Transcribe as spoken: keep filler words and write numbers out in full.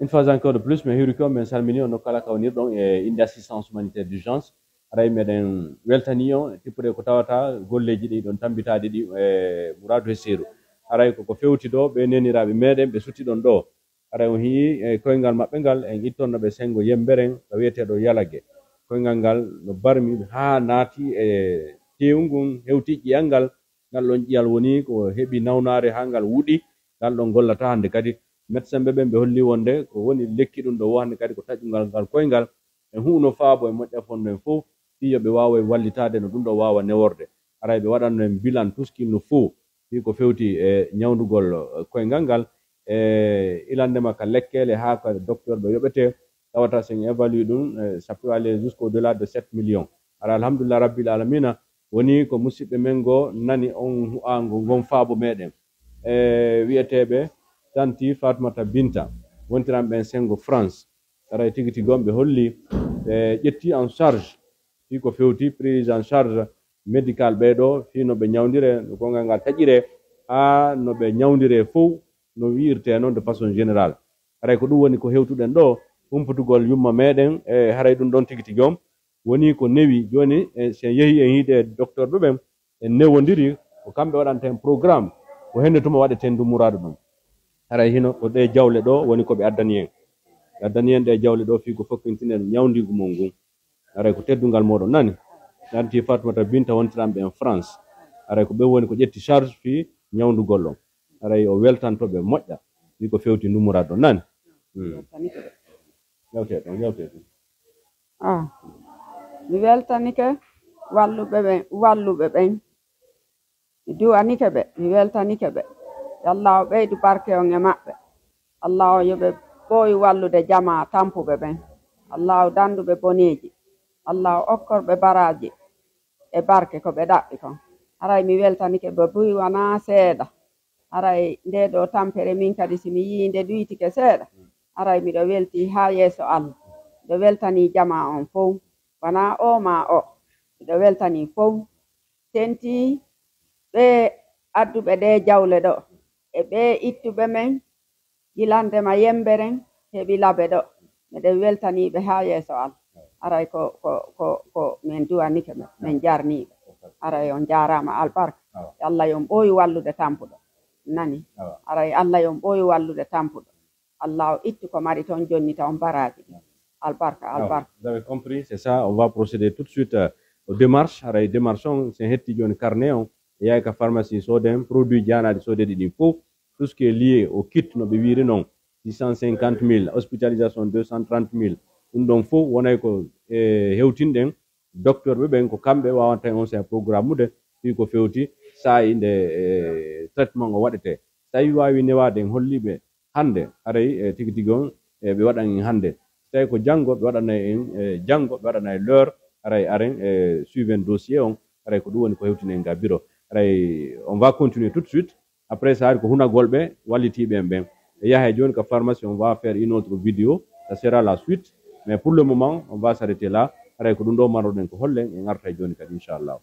Une fois encore de plus, mi hiwriki on, min salmini on no kala ka wonirɗon e inde assistance humanitaire d'urgence. Haray meɗen weltani on, tippude ko tawata golleeji ɗi ɗon tambitaade ɗi e Muradu e Seeru. Haray koko fewti ɗo, ɓe neniraaɓe meɗen, ɓe sutti ɗon ɗo. Haray on hi'i e koyngal maɓɓe ngal, en ittonno ɓe sengo yemberen, ka wi'eteeɗo Yalage. Koyngal ngal no barmi haa naati e teewu ngun, hewti ƴi'al ngal, ngal ɗon ƴi'al woni ko heɓi nawnaare haa ngal wuɗi, ngal ɗon gollata hannde kadi. Médecin ɓe ɓen ɓe holli wonde ko woni lekki ɗum ɗo wo hannde kadi ko taƴungal ngal koyngal. En hu'uno faabo e moƴƴa fonno en fof, fii yo ɓe waawoy wallitaade no ɗum ɗo waawa neworde. Haray ɓe waɗanno en bilan tout ce qu'il nous faut, fii ko fewti e ñawndugol, eh, koyngal ngal. E ilandema ka lekkeele haa ka docteur ɗo yoɓetee, tawata sen évalue ɗum, eh, ça peut aller jusqu'au-delà de sept millions. Hara alhamdulillah rabbil alamina, woni ko musidɓe men ngo nani on hu'aango ngon faabo meɗen. E wi'eteeɓe Tanti Fatoumata Binta, wontiran ɓen sengo France. Haray tigi tigi on ɓe holli, ɓe ƴetti en charge, fii ko fewti prise en charge médical ɓee ɗo, fii no ɓe ñawndire, no gongal ngal taƴire, haa no ɓe ñawndire fow, no wi'irte noon de façon générale. Haray ko ɗum woni ko hewtuɗen ɗo, humputugol yumma meɗen, e haray ɗum ɗon tigi tigi on woni ko newi. Jooni, e, si en yehi en hiide docteur ɓe ɓen, en newondiri, ko kamɓe waɗanta en programme, ko hende tuma waɗeten ndu muraadu ɗum. Haray hino ko ɗe jawle ɗo woni ko ɓe addani en. Ɓe addani en ɗe jawle ɗo fii ko fokkintinen ñawndiigu mon ngun. Haray ko teddungal mooɗon nani. Tanti Fatoumata Binta wontiranɓe en France. Haray ko ɓe woni ko ƴetti charge fii ñawndugol on. Haray o weltanto ɓe moƴƴa fii ko fewti ndu muraadu ɗon nani. Hmm. Yawtee ɗon, yawtee ɗon. Ah, mi weltanike walluɓe ɓen, walluɓe ɓen. Mi duwanike ɓe, mi weltanike ɓe. Yo Allaahu ɓeydu barke on e maɓɓe. Allaahu yo ɓe ɓooyu wallude jamaa tampuɓe ɓen. Allaahu dandu ɓe boneeji. Allaahu okkor ɓe baraaji e barke ko ɓe ɗaɓɓi kon. Haray mi weltanike ɓe buy wanaa seeɗa. Haray ndee ɗoo tampere min kadi si mi yii nde ɗuytike seeɗa, haray miɗo weltii haa yeeso Alla. Miɗo weltanii jamaa on fow. Wanaa oo maa oo. Miɗo weltanii fow. Tentii ɓee adduɓe ɗee jawle ɗoo, e ɓee ittuɓe men, gila ndema yemberen heɓi labe ɗoo. Miɗen weltanii ɓe haa yeeso Alla. Haray ko, ko, ko, ko min duwanike ɓe, min jarnii ɓe. Haray on jaaraama albarka. Yo Alla yo on ɓooyu wallude tampuɗo. Nani? Haray Alla yo on ɓooyu wallude tampuɗo. Alla o ittu ko mari toon jonnita on baraaji ɗin. Albarka, albarka. Vous avez compris, c'est ça. On va procéder tout de suite, euh, aux démarches. Haray démarche on, si en hetti jooni carnet on, e yahay ka pharmacie sooden produit jaanaaɗi soodeeɗi ɗin fow. Tout ce qui est lié au kit, no ɓe wiiri non, six cent cinquante mille, hospitalisation deux cent trente mille. Ɗum ɗon fow wonay ko, e, hewtinɗen docteur ɓe ɓen, ko kamɓe waawanta en on saa'i programmude fii ko fewti saa'i nde, e, traitement o waɗetee. Tawi waawi newaade en holliiɓe hannde, haray, e, tigi tigi on, e, ɓe waɗan en hannde. Tawi ko janngo, ɓe waɗanay en, e, janngo, ɓe waɗanay l'heure, haray aren, e, suiven dossier on, haray ko ɗum woni ko hewtini en ga bureau. Haray on va continuer tout de suite. Après ça, ko hunagol ɓe wallitiiɓe en ɓen. E yahay jooni ka pharmacie, on va faire une autre vidéo. Ça sera la suite. Mais pour le moment, on va s'arrêter là. Haray ko ɗum ɗo maroɗen ko hollen, en artay jooni kadi, inchallah.